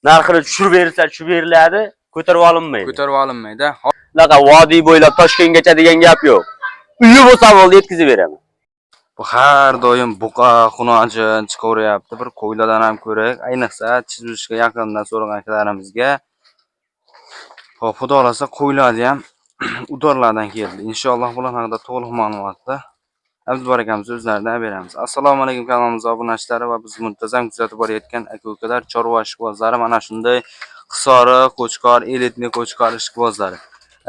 Narxini tushirib berilsa tushirib beriladi, ko'tarib olinmaydi. Ko'tarib olinmaydi. Unaqa vodiy bo'ylab Toshkentgacha degan gap yo'q. Uyi bo'lsa bo'ldi, yetkazib beraman. Bu har doim buqa, xunojin chiqaveryapti. Bir qo'ylardan ham ko'raylik. Ayniqsa chizishga yaqindan so'ragan akalarimizga. Xo'p, xudo xolasa qo'ylarni ham udorlardan keldi. Inshaalloh bular haqida to'liq ma'lumotni Abdubor akamiz o'zlaridan beramiz. Assalomu alaykum kanalimiz obunachilari va bizni muntazam kuzatib borayotgan aka-ukalar, chorva ishqibozlari, mana shunday Hisori, Qo'chqor, elitli Qo'chqor ishqibozlari.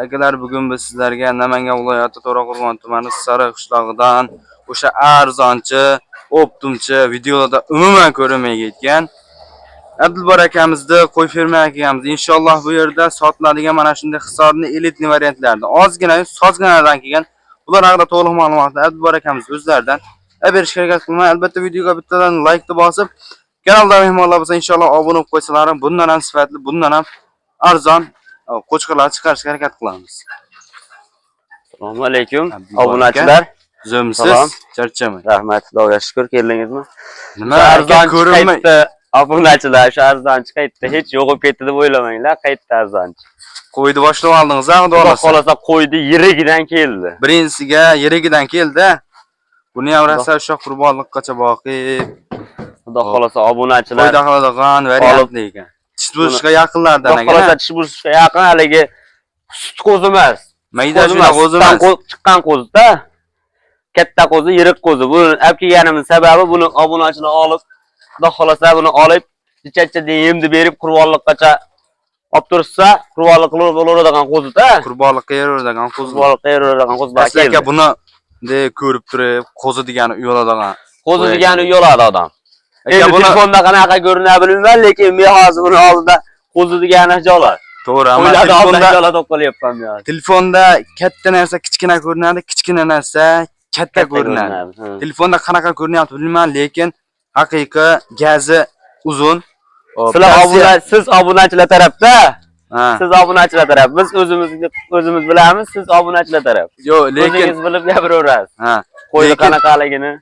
Akalar, bugun biz sizlarga Namangan viloyati To'raqo'rg'on tumani Sariq qishlog'idan o'sha arzonchi, оптом chi videolarda umuman ko'rinmay ketgan Abdulbor akamizni qo'y fermer akamiz inshaalloh bu yerda sotiladigan mana shunday Hisorni elitli variantlarida ozgina sozginadan kelgan bular haqida to'liq ma'lumotni Abdulbor akamiz o'zlaridan berishga harakat qilaman. Albatta videoga bittadan like bosib, kanalda mehmonlar bo'lsa inshaalloh obuna bo'lib qo'ysalaring, bundan ham sifatli, bundan ham arzon qo'chqorlar chiqarishga harakat qilamiz. Assalomu alaykum Abdulbor obunachilar. Tuzumsiz, Salom. charchamang. Rahmat, Xudoga shukur, keldingizmi? Nima Shu aka arzon ko'rinmay qaytdi. Obunachilar, shu arzonchi qaytdi. Hech yo'qolib ketdi deb o'ylamanglar, qaytdi arzonchi. Qo'yni boshlab oldingiz, ha, xudo Xudo xolasa. xolasa qo'ydi yirigidan keldi. Birinchisiga yirigidan keldi. Buni ham rosa o'sha qurbonliqqacha boqib, Xudo xolasa obunachilar foyda qiladigan variantli ekan. Tish buzishga yaqinlardan Xudo ekan. xolasa tish buzishga yaqin haligi sut qo'zi emas. Mayda Qo'zi shuna emas, qo'zi sutdan emas. Chiqqan qo'zida. Katta qo'zi, yirik qo'zi. Buni olib kelganimiz sababi buni obunachilar olib, Xudo xolasa buni olib, ichacha yemni berib qurbonliqqacha olib tursa, qurbonlik qilib bo'laveradigan qo'zida. Qurbonliqqa yeraveradigan qo'zi. Qurbonliqqa yeraveradigan qo'zilar Asli aka keldi. buni bunday ko'rib turib, qo'zi degani uyaladigan. Qo'zi degani uyaladi odam. Aka Endi buni telefonda qanaqa ko'rinadi bilmayman, lekin men hozir buni oldida qo'zi degani hijolat. To'g'ri, ammo Qo'ylarni oldida telefonda hijolat olib qolyapman men hozir. Telefonda katta narsa kichkina ko'rinadi, kichkina narsa katta ko'rinadi. Ha. Telefonda qanaqa ko'rinyapti bilmayman, lekin haqiqiy gazi uzun. Hop, Sizlar tavsiya- obuna, siz obunachilar tarafda, Ha. siz obunachilar taraf. Biz o'zimiz o'zimiz bilamiz, siz obunachilar taraf. Yo'q, lekin O'zingiz bilib gapiraverasiz. Ha. Qo'yni Lekin- qanaqaligini.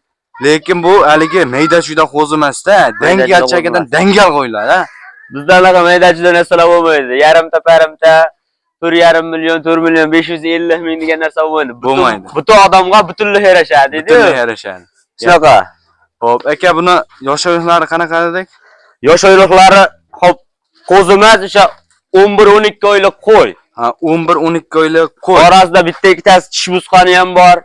Lekin bu haligi mayda chuyda qo'zi emas-da, dangal qo'zi chagadan emas. Dangal qo'ylar, ha. Bizda anaqa mayda-chuyda narsalar bo'lmaydi. Yarimta parimta 4,5 million, 4 million 550 ming degan narsa bo'lmaydi. Bo'lmaydi. Butun odamga butunlay yarashadi Butunlay deydi. yarashadi. Shunaqa. Xo'p, aka buni yosh oyliqlari qanaqa dedik? Yosh oyliqlari hop qo'zi emas, o'sha 11-12 oylik qo'y. Ha, 11-12 oylik qo'y. Orasida bitta ikkitasi tish buzgani ham bor.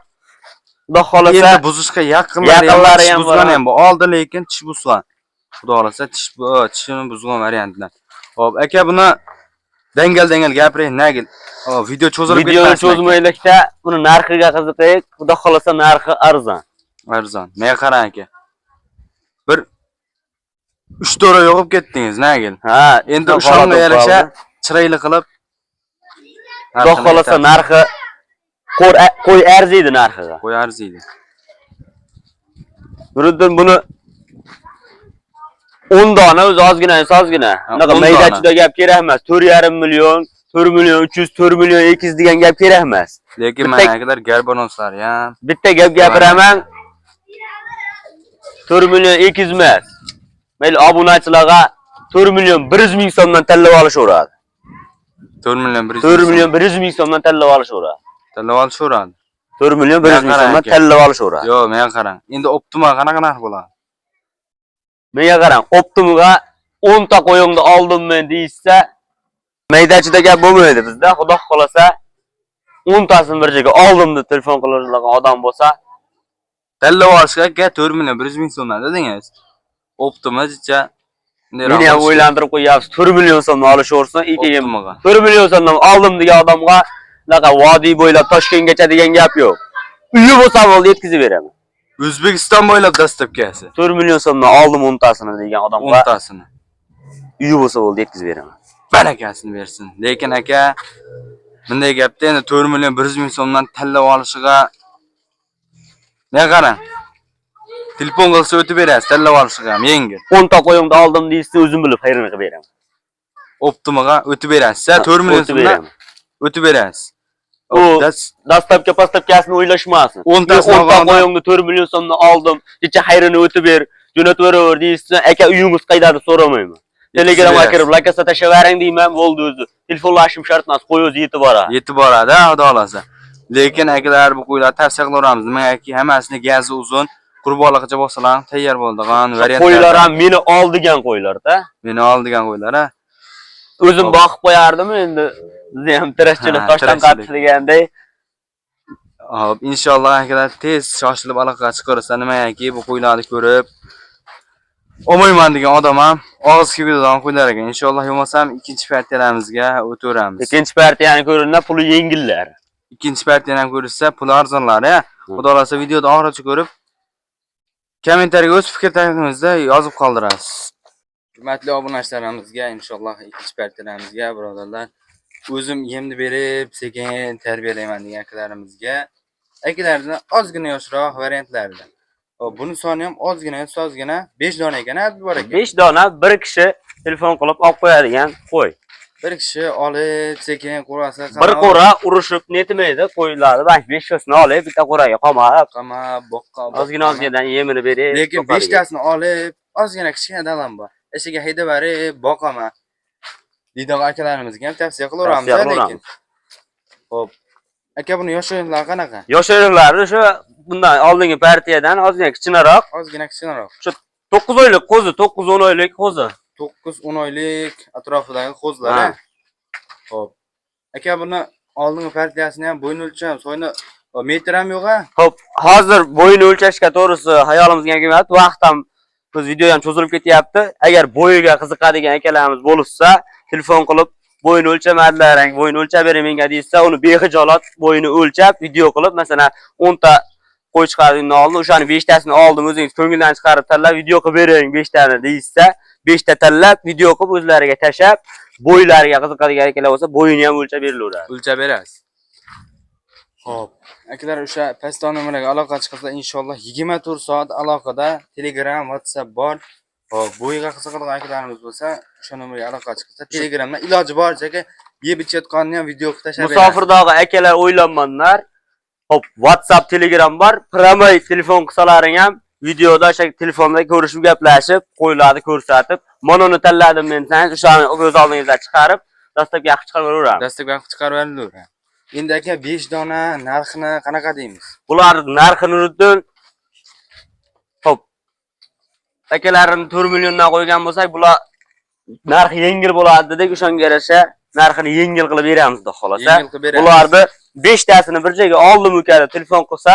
Xudo xolasa Endi buzishga yaqinlari ham, Yaqinlari tish ham bor, buzgani ha. ham bor. Oldi lekin tish buzgan. Xudo xolasa tishini buzgan variantlar. Xo'p, aka buni dangal-dangal gapiring, nagil. Hop, video cho'zilib Videoni ketmasin. cho'zmaylikda buni narxiga qiziqaylik. Xudo xolasa narxi arzon. Arzon. Menga qarang aka. Bir 3 to'ra yo'qib ketdingiz, nagil. Ha, Endi xudo o'shanga xohlasa yarasha qoldi. Chiroyli qilib Xudo narxini xolasa aytamiz. Narxi qo'y arziydi narxiga. Qo'y arziydi. Nuriddin buni 10 dona o'zi ozgina, ozgina. Ha, Unaqa 10 mayda dona. chuda gap kerak emas. 4,5 million, 4 million 300, 4 million 200 degan gap kerak emas. Lekin Bitta- mana akalar garbanoslar ham Bitta gap gapiraman. 4 million 200 emas. Mayli obunachilarga 4 million 100 ming so'mdan tanlab olishaveradi. 4 million 100 4 million 100 ming so'mdan tanlab olishaveradi. Tanlab olishaveradi. 4 million 100 ming Menga qarang so'mdan aka. Tanlab olishaveradi. Yo'q, menga qarang. Endi оптом qanaqa narx bo'ladi? Menga qarang, оптом ga 10 ta qo'yingni oldim men deyishsa, mayda-chuyda gap bo'lmaydi bizda. Xudo xolasa 10 tasini bir joyga oldim deb telefon qiladigan odam bo'lsa, Tanlab olishga aka 4 million 100 ming so'mdan dedingiz. Оптом jicha meni ham o'ylantirib qo'yyapsiz. 4 million so'mdan olishaversin, keyin Оптом ga. 4 million so'mdan oldim degan odamga unaqa vodiy bo'ylab Toshkentgacha degan gap yo'q. Uyi bo'lsa bo'ldi, yetkazib beraman. O'zbekiston bo'ylab доставка si. 4 million so'mdan oldim 10 tasini degan odamga 10 tasini. Uyi bo'lsa bo'ldi, yetkazib beraman. Barakasini bersin. Lekin aka bunday gapda endi 4 million 100 ming so'mdan tanlab olishiga menga qarang. Telefon qilsa o'tib berasiz, tanlab olishiga ham yengil. 10 ta qo'yimni oldim deyishsa, o'zim bilib xayrini qilib beraman. Оптом ga o'tib berasiz. 4 million O'tib so'mdan beraman. O'tib berasiz. U доставка поставка sini o'ylashmasin. O'ntasini 10 ta olgandan- qo'yimni 4 million so'mdan oldim, necha xayrini o'tib ber, jo'natib beraver deyishsa, aka uyingiz qayda deb so'ramayman. Telegramga kirib lakasa tashlavering deyman, bo'ldi o'zi. Telefonlashim shart emas, qo'y o'zi yetib boradi. Yetib boradi, xudo xolasa. Lekin akalar, bu qo'ylarni tavsiya qilaveramiz. Nimagaki hammasini gazi uzun, qurbonlikcha bo'lsalar ham tayyor bo'ladigan variantlar. Qo'ylar ham meni ol degan qo'ylar-da. Meni ol degan qo'ylar, ha. O'zim Hop. boqib qo'yardim, endi bizni ham tirishchilik Ha, toshdan tirikchilik. qattiq deganday. Hop, inshaalloh akalar tez shoshilib aloqaga chiqarsa, nimagaki bu qo'ylarni ko'rib olmayman degan odam ham og'iz kuyadigan qo'ylar ekan. Inshaalloh bo'lmasam ikkinchi partiyalarimizga o'taveramiz. Ikkinchi partiyani ko'rinda puli yengillar. Ikkinchi partiyani ham ko'rishsa, puli arzonlari, ha. Xudo xolasa videoni oxirigacha ko'rib, kommentariyaga o'z fikr taklifingizda yozib qoldirasiz. Hurmatli obunachilarimizga, inshaalloh ikkinchi partiyalarimizga birodarlar, o'zim yemni berib, sekin tarbiyalayman degan akalarimizga, akalardan ozgina yoshroq variantlarida. Hop, buni soni ham ozgina, ozgina 5 dona ekan, ha, bor ekan. 5 dona bir kishi telefon qilib olib qo'yadigan qo'y. Bir kishi olib, sekin qo'rasi Bir qo'ra urushib netmaydi, qo'ylarni bak 5tasini olib, bitta qo'raga qamab, qamab, boqqa, ozgina ozginadan yemini berib, Lekin boqadigan. 5 tasini olib, ozgina kichkina dalam bor. Eshiga haydab borib, boqaman. Deydigan akalarimizga ham tavsiya qilaveramiz, Tavsiya qilaveramiz. lekin. Xo'p. Aka, buni yosh o'yinlari qanaqa? Yosh o'yinlari shu bundan oldingi partiyadan ozgina kichkinaroq, Ozgina kichkinaroq. 9 oylik qo'zi, 9-10 oylik qo'zi. 9-10 oylik atrofidagi qo'zilar. Ha. Ha. Xo'p. Aka, buni oldingi partiyasini ham bo'yni o'lcham, soyni metr ham yo'q, ha? Xo'p, hozir bo'yini o'lchashga to'g'risi hayolimizga ham kelmayapti. Vaqt ham biz video ham cho'zilib ketyapti. Agar bo'yiga qiziqadigan akalarimiz bo'lsa, telefon qilib bo'yini o'lchamadilar, bo'yini o'lchab bering menga deysa, uni bexijolat bo'yini o'lchab video qilib, masalan, 10 ta qo'y chiqardim oldin, o'shani 5 tasini oldim, o'zingiz ko'ngildan chiqarib tanlab video qilib bering 5 tani deyishsa, 5 ta tanlab video qilib o'zlariga tashab, bo'ylariga qiziqadigan akalar bo'lsa, bo'yini ham o'lchab berilaveradi. O'lchab berasiz. Xo'p, akalar o'sha pastda nomerga aloqa chiqsa, inshaalloh 24 soat aloqada Telegram, WhatsApp bor. Xo'p, bo'yiga qiziqadigan akalarimiz bo'lsa, o'sha nomerga aloqa chiqsa, Telegramdan iloji boricha aka yeb ichayotganini ham video qilib tashlab berasiz. Musofirdagi akalar o'ylanmanlar. Hop, WhatsApp, Telegram bor. Прямой telefon qilsalaring ham videoda o'sha telefonda ko'rishib gaplashib, qo'ylarni ko'rsatib, mana uni tanladim men desangiz, o'shani ko'z oldingizdan chiqarib, dastlabki qilib chiqarib beraveramiz. Dastlabki qilib chiqarib berilaveradi. Endi aka 5 dona narxini qanaqa deymiz? Bular narxi Nuriddin. Hop. Akalarini 4 milliondan qo'ygan bo'lsak, bular narxi yengil bo'ladi dedik, o'shanga yarasha narxini yengil qilib beramiz, xudo xolasa. Yengil qilib beramiz. Bularni 5 tasini bir joyga oldim uka deb telefon qilsa,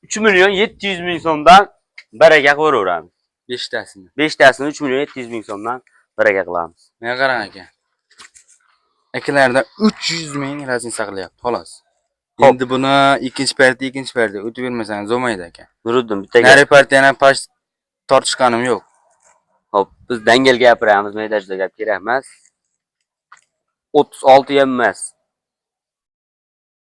3 million 700 ming so'mdan baraka qilib 5 tasini. 5 tasini 3 million 700 ming so'mdan baraka qilamiz. Menga qarang aka. Akalardan 300 ming разница qilyapti, xolos. Xo'p. Endi buni ikkinchi partiya o'tib bermasangiz bo'lmaydi aka. Nuriddin bitta gap. Nari partiyani past tortishganim yo'q. Hop, biz dangal gapiramiz, mayda juda gap kerak emas. 36 ham emas.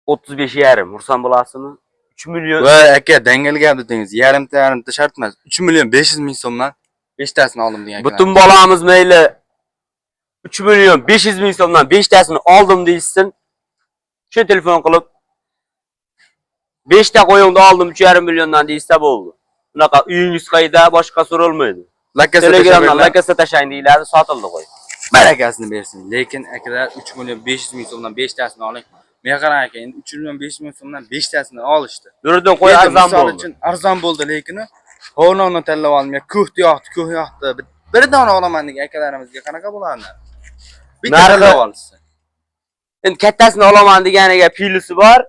35 yarim, xursand bo'lasizmi? 3 million Va aka dangal gap dedingiz. Yarimta yarimta shart emas. 3 million 500 ming so'mdan 5 tasini oldim degan. Butun bolamiz mayli 3 million 500 ming so'mdan 5 tasini oldim deyishsin. Shu telefon qilib 5 ta qo'yingni oldim 3,5 milliondan deyishsa bo'ldi. Unaqa uyingiz qayda, boshqa so'ralmaydi. Lakasa Telegramdan lakasa tashlang deyiladi, sotildi qo'y. Barakasini bersin. Lekin akalar 3 million 500 ming so'mdan 5 tasini oling. Menga qarang aka, endi 3 million 500 ming so'mdan 5 tasini olishdi. Nuriddin qo'y Lekin arzon misol bo'ldi. uchun arzon bo'ldi, lekin hovlonni tanlab oldim. Ko'hni yoqdi, ko'h yoqdi. Bir dona olaman degan akalarimizga qanaqa bo'ladi? Bitta tanlab olishsa. Endi kattasini olaman deganiga plyusi bor.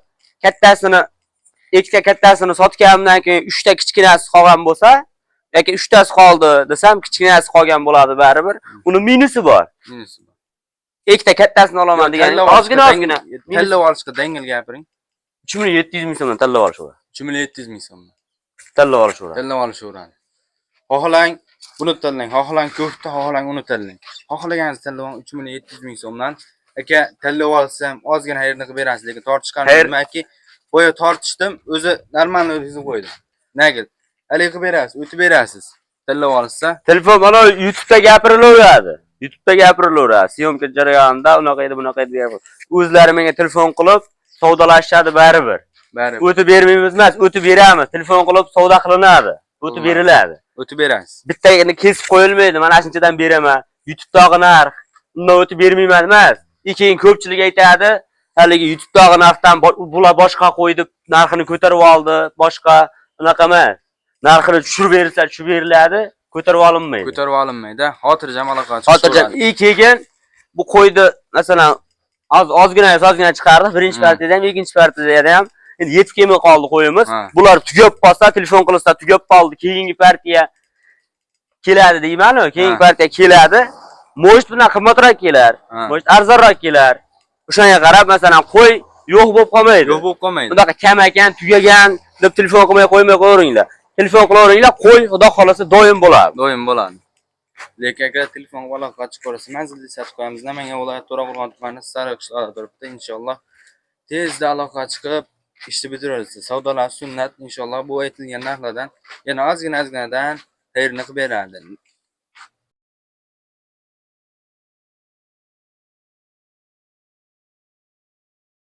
Kattasini ikkita kattasini sotganimdan keyin 3 ta kichkinasi qolgan bo'lsa, yoki 3 tasi qoldi desam, kichkinasi qolgan bo'ladi baribir. Uni minusi bor. Minusi bor. Ikkita kattasini olaman degani Tanlab olishga ozgina ozgina. Tanlab olishga dangal gapiring. 3 million 700 ming so'mdan tanlab olishaveradi. 3 million 700 ming so'mdan. Tanlab olishaveradi. Tanlab olishaveradi. Xohlang buni tanlang, xohlang ko'kni, xohlang uni tanlang. Xohlaganingizni tanlab oling 3 million 700 ming so'mdan. Aka tanlab olsam ozgina xayrni qilib berasiz, lekin tortishganim nimaki, boya tortishdim, o'zi нормально o'tkazib qo'ydi. Nagil. Haligi qilib berasiz, o'tib berasiz. Tanlab olishsa, Telefon mana YouTube'da gapirilaveradi. YouTube'da gapirilaveradi. Съёмка jarayonida unaqa edi, bunaqa edi gapir. O'zlari menga telefon qilib savdolashishadi baribir. Baribir. O'tib bermaymiz emas, o'tib beramiz. Telefon qilib savdo qilinadi. O'tib Bo'lmadi. beriladi. O'tib berasiz. Bittagini kesib qo'yilmaydi. Mana shunchadan beraman. YouTube'dagi narx, undan o'tib bermayman emas. Keyin ko'pchilik aytadi, haligi YouTube'dagi narxdan bular boshqa qo'ydi, narxini ko'tarib oldi, boshqa unaqa emas. Narxini tushirib berilsa tushirib beriladi, ko'tarib olinmaydi. Ko'tarib olinmaydi. Xotirjam aloqa Xotirjam. chiqaveradi. Keyin bu qo'yni masalan ozgina ozgina chiqardi. Birinchi partiyada ham, ikkinchi partiyada ham endi yetib kelmay qoldi qo'yimiz. Ha. Bular tugab qolsa, telefon qilsa tugab qoldi, keyingi partiya keladi deyman-ku, keyingi partiya keladi. Может bundan qimmatroq kelar, может arzonroq kelar. O'shanga qarab masalan qo'y yo'q bo'lib qolmaydi. Yo'q bo'lib qolmaydi. Bunaqa kam ekan, tugagan deb telefon qilmay qo'ymay qo'yaveringlar. Telefon qilaveringlar, qo'y xudo xolasa doim bo'ladi. Doim bo'ladi. Lekin agar telefon aloqa chiqarsa, manzilni sotib qo'yamiz. Namangan viloyati To'raqo'rg'on tumani Sariq qishlog'ida turibdi. Inshaalloh tezda aloqa chiqib ishni bitiramiz. Savdolar sunnat, inshaalloh bu aytilgan narxlardan yana ozgina ozginadan xayrini qilib beradi.